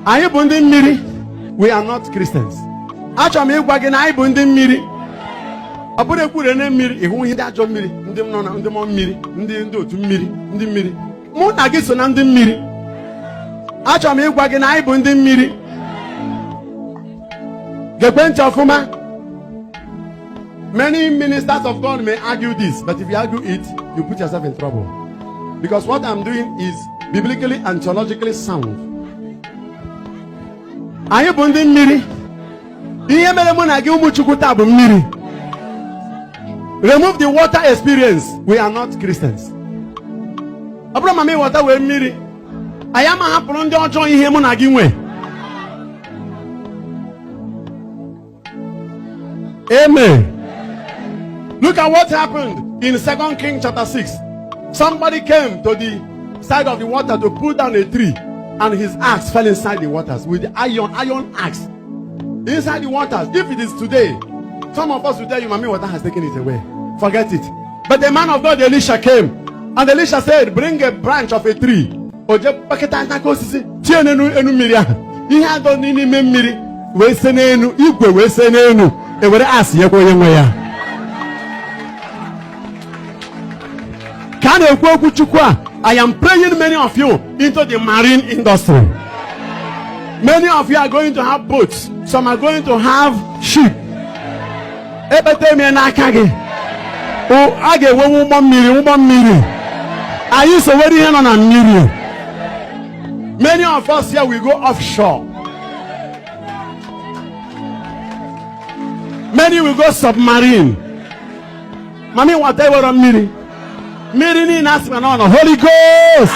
Anyị bụ ndị mmiri. We are not Christians. Achọrọ m ịgwa gị na anyị bụ ndị mmiri. Ọ bụrụ ekwure na mmiri, ịhụ ihe ndị ajọ mmiri, ndị nọ na ndị mmụọ mmiri, ndị otu mmiri, ndị mmiri. Mụ na gị so na ndị mmiri. Achọrọ m ịgwa gị na anyị bụ ndị mmiri. Gekwe ntị ọfụma. Many ministers of God may argue this, but if you argue it, you put yourself in trouble. Because what I'm doing is biblically and theologically sound. Anyị bụ ndị mmiri. Ihe mere mụ na gị ụmụ Chukwu taa bụ mmiri. Remove the water experience. We are not Christians. Ọ bụrụ ma m ịghọta wee mmiri, anyị ama hapụrụ ndị ọjọọ ihe mụ na gị nwe. Amen. Look at what happened in 2 Kings chapter 6. Somebody came to the side of the water to pull down a tree, and his axe fell inside the waters with the iron axe. Inside the waters. If it is today, some of us will tell you, Mami water has taken it away. Forget it. But the man of God, Elisha, came. And Elisha said, bring a branch of a tree. O je kpakịta aka osisi tie n'enu enu mmiri ahụ. Ihe adọ n'ime mmiri wee se n'enu, igwe wee se n'enu, ewere asị nyekwa onye nwe ya. Ka a na-ekwu okwu Chukwu a, I am praying many of you into the marine industry. Many of you are going to have boats. Some are going to have ship. Ekpete m ya n'aka gị. A ga-enwewu ụgbọ mmiri, ụgbọ mmiri. Anyị sowere ihe nọ na mmiri. Many of us here will go offshore. Many will go submarine. Mami nwata ewero mmiri. Mmiri niile asị na ọ nọ Holy Ghost.